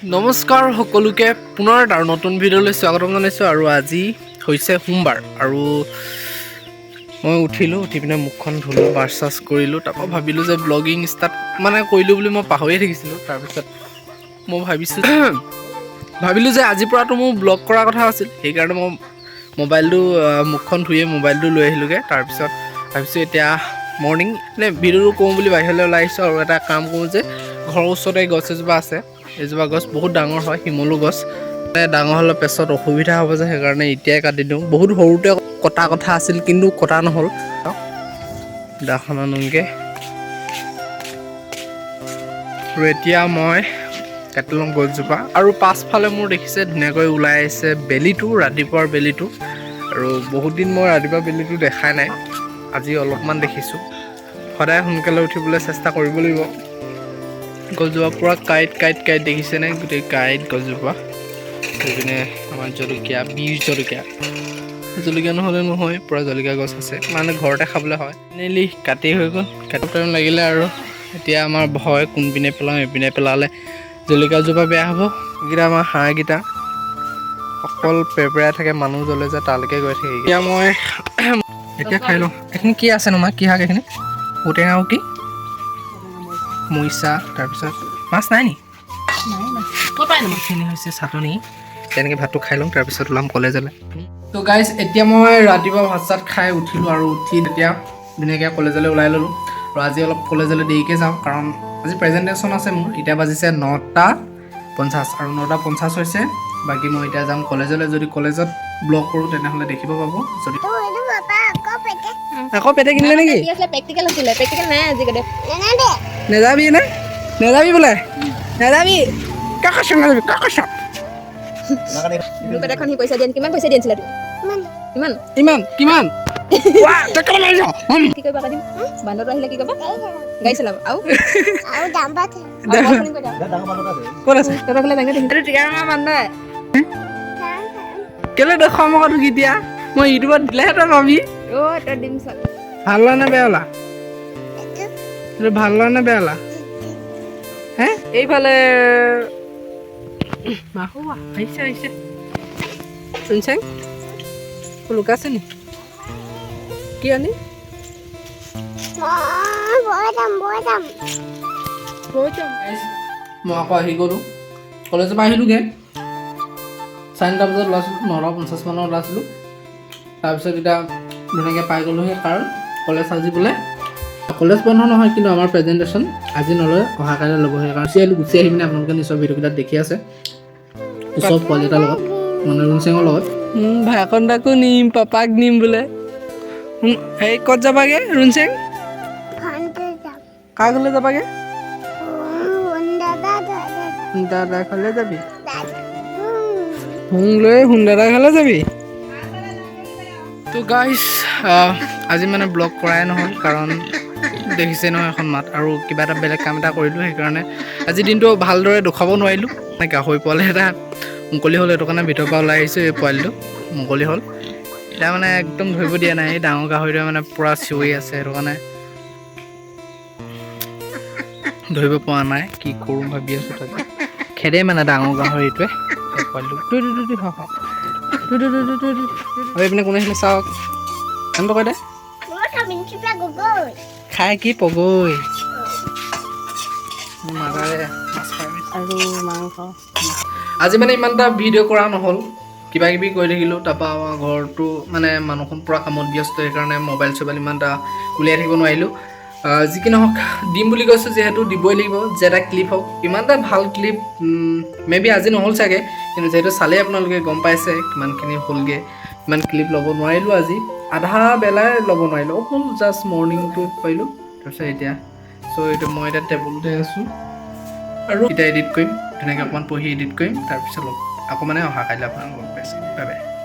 নমস্কাৰ সকলোকে, পুনৰ এটা নতুন ভিডিঅ'লৈ স্বাগতম জনাইছোঁ। আৰু আজি হৈছে সোমবাৰ আৰু মই উঠিলোঁ, উঠি পিনে মুখখন ধুলোঁ, ব্ৰাছ চাছ কৰিলোঁ। তাৰপৰা ভাবিলোঁ যে ব্লগিং ষ্টাৰ্ট মানে কৰিলোঁ বুলি মই পাহৰিয়ে থাকিছিলোঁ। তাৰপিছত মই ভাবিলোঁ যে আজিৰ পৰাতো মোৰ ব্লগ কৰাৰ কথা আছিল, সেইকাৰণে মই মোবাইলটো মুখখন ধুয়ে মোবাইলটো লৈ আহিলোঁগৈ। তাৰপিছত ভাবিছোঁ এতিয়া মৰ্ণিং মানে ভিডিঅ'টো কৰোঁ বুলি বাহিৰলৈ ওলাই আহিছোঁ। আৰু এটা কাম কৰোঁ যে ঘৰৰ ওচৰতে গছ এজোপা আছে, এজোপা গছ বহুত ডাঙৰ হয়, শিমলু গছ। মানে ডাঙৰ হ'লে পেছত অসুবিধা হ'ব যে, সেইকাৰণে এতিয়াই কাটি দিওঁ। বহুত সৰুতে কটা কথা আছিল, কিন্তু কটা নহ'ল। দাখন আনোগৈ আৰু এতিয়া মই কাটি লওঁ গছজোপা। আৰু পাছফালে মোৰ দেখিছে ধুনীয়াকৈ ওলাই আহিছে বেলিটো, ৰাতিপুৱাৰ বেলিটো। আৰু বহুত দিন মই ৰাতিপুৱা বেলিটো দেখাই নাই, আজি অলপমান দেখিছোঁ। সদায় সোনকালে উঠিবলৈ চেষ্টা কৰিব লাগিব। গছজোপা পূৰা কাঁইট কাঁইট কাঁইট, দেখিছেনে? গোটেই কাঁইট গছজোপা। সেইপিনে আমাৰ জলকীয়া, বীৰ জলকীয়া, জলকীয়া নহ'লে নহয়, পূৰা জলকীয়া গছ আছে, মানে ঘৰতে খাবলৈ হয়। ফাইনেলি কাটি হৈ গ'ল, কাটিব টাইম লাগিলে। আৰু এতিয়া আমাৰ ভয়, কোনপিনে পেলাওঁ, এইপিনে পেলালে জলকীয়াজোপা বেয়া হ'ব। এইকেইটা আমাৰ হাঁহকেইটা অকল পেৰপেৰাই থাকে, মানুহ য'লৈ যায় তালৈকে গৈ থাকে। এতিয়া মই এতিয়া খাই লওঁ। এইখিনি কি আছে নো মা? কি শাক এইখিনি? ঔটেঙা আৰু কি? মৰিচা। তাৰপিছত মাছ নাই নি? এইখিনি হৈছে চাটনি। তেনেকৈ ভাতটো খাই লওঁ, তাৰপিছত ওলাম কলেজলৈ। ত' গাইজ, এতিয়া মই ৰাতিপুৱা ভাত চাত খাই উঠিলোঁ আৰু উঠি তেতিয়া ধুনীয়াকৈ কলেজলৈ ওলাই ল'লোঁ। আৰু আজি অলপ কলেজলৈ দেৰিকৈ যাওঁ, কাৰণ আজি প্ৰেজেণ্টেশ্যন আছে মোৰ। এতিয়া বাজিছে 9:50 আৰু 9:50 হৈছে। বাকী মই এতিয়া যাম কলেজলৈ। যদি কলেজত ব্লগ কৰোঁ তেনেহ'লে দেখিব পাব। যদি আকৌ পেটে কিনিলে নেকি? কি আছিলে? প্ৰেক্টিকেল আছিলে, প্ৰেক্টিকেল নাই আজি গোটেই। নেযাবি নে? নেযাবি বোলে, নেযাবি। কাকা নাযাবি কাকা। ব্লু পেট এখন সি পইচা দিয়ে, কিমান পইচা দি আনিছিলা তুমি? কিমান? ইমান কিমান? কি কৰিবা কাদিম? বান্দৰটো আহিলে কি কৰিবা? গাড়ী চলাব আৰু ক'ত আছে? তহঁতৰ ফালে ডাঙৰ দেখিছোঁ টিকাৰঙা বান্দৰ। কেলে দেখুৱাম আকৌ তোক এতিয়া? মই ইউটিউবত দিলেহে তই পাবি। অ' তই দিম চল। ভাল লোৱা নে বেয়া ওলা? এইটো ভাল লোৱা নে বেয়া ওলা হে? এইফালে মাহো আহিছে, আহিছে। শুনছেং, লুকাছে নি? কি আনি? মই আকৌ আহি গ'লোঁ, কলেজৰ পৰা আহিলোঁগৈ। 9:30 বজাত ওলাইছিলোঁ, 9:50 মানত ওলাইছিলোঁ। তাৰপিছত এতিয়া ধুনীয়াকৈ পাই গ'লোহি, কাৰণ কলেজ আজি বোলে কলেজ বন্ধ নহয়, কিন্তু আমাৰ প্ৰেজেণ্টেশ্যন আজি নলয়, অহা কাইলৈ ল'ব। সেইকাৰণে গুচি আহিলোঁ। গুচি আহি পিনে আপোনালোকে নিশ্চয় ভিডিঅ'কেইটাত দেখি আছে ওচৰ পোৱালি এটাৰ লগত, মানে ৰুণচেঙৰ লগত। ভাইকন দাকো নিম, পাপাক নিম বোলে। হেৰি, ক'ত যাবাগে ৰুণচেং? কাৰ ঘৰলৈ যাবাগে? দাদা ঘৰলৈ যাবি? হুং লৈ হুন দাদা ঘৰলৈ যাবি? তো গাইছ, আজি মানে ব্লগ কৰাই নহ'ল, কাৰণ দেখিছে নহয় এখন মাত আৰু কিবা এটা বেলেগ কাম এটা কৰিলোঁ, সেইকাৰণে আজি দিনটো ভালদৰে দেখুৱাব নোৱাৰিলোঁ। মানে গাহৰি পোৱালি এটা মুকলি হ'ল, সেইটো কাৰণে ভিতৰৰ পৰা ওলাই আহিছোঁ। এই পোৱালিটো মুকলি হ'ল, এতিয়া মানে একদম ধৰিব দিয়া নাই। এই ডাঙৰ গাহৰিটোৱে মানে পূৰা চিঞৰি আছে, সেইটো কাৰণে ধৰিব পৰা নাই। কি কৰোঁ ভাবি আছোঁ তাকে। খেদে মানে ডাঙৰ গাহৰিটোৱে এই পোৱালিটো। আৰু এইপিনে কোনে আহিলে চাওক, নামটো কৈ দে। খাই কি পগৈ মাদাৰে মাছ খাই। আৰু মাংস। আজি মানে ইমান এটা ভিডিঅ' কৰা নহ'ল, কিবা কিবি কৰি থাকিলোঁ। তাৰপৰা আমাৰ ঘৰটো মানে মানুহখন পূৰা কামত ব্যস্ত, সেইকাৰণে মোবাইল চোবাইল ইমান এটা উলিয়াই থাকিব নোৱাৰিলোঁ। যি কি নহওক, দিম বুলি কৈছোঁ যিহেতু দিবই লাগিব, যে এটা ক্লিপ হওক। ইমান এটা ভাল ক্লিপ মে বি আজি নহ'ল চাগে, কিন্তু যিহেতু চালেই আপোনালোকে গম পাইছে কিমানখিনি হ'লগৈ। ইমান ক্লিপ ল'ব নোৱাৰিলোঁ আজি, আধা বেলাই ল'ব নোৱাৰিলোঁ, অকল জাষ্ট মৰ্ণিংটো পাৰিলোঁ। তাৰপিছত এতিয়া চ' এইটো মই এতিয়া টেবুলতে আছোঁ আৰু এতিয়া এডিট কৰিম ধুনীয়াকৈ, অকণমান পঢ়ি এডিট কৰিম। তাৰপিছত লগ আকৌ মানে অহা কাইলৈ আপোনালোক লগ পাইছে। Bye bye.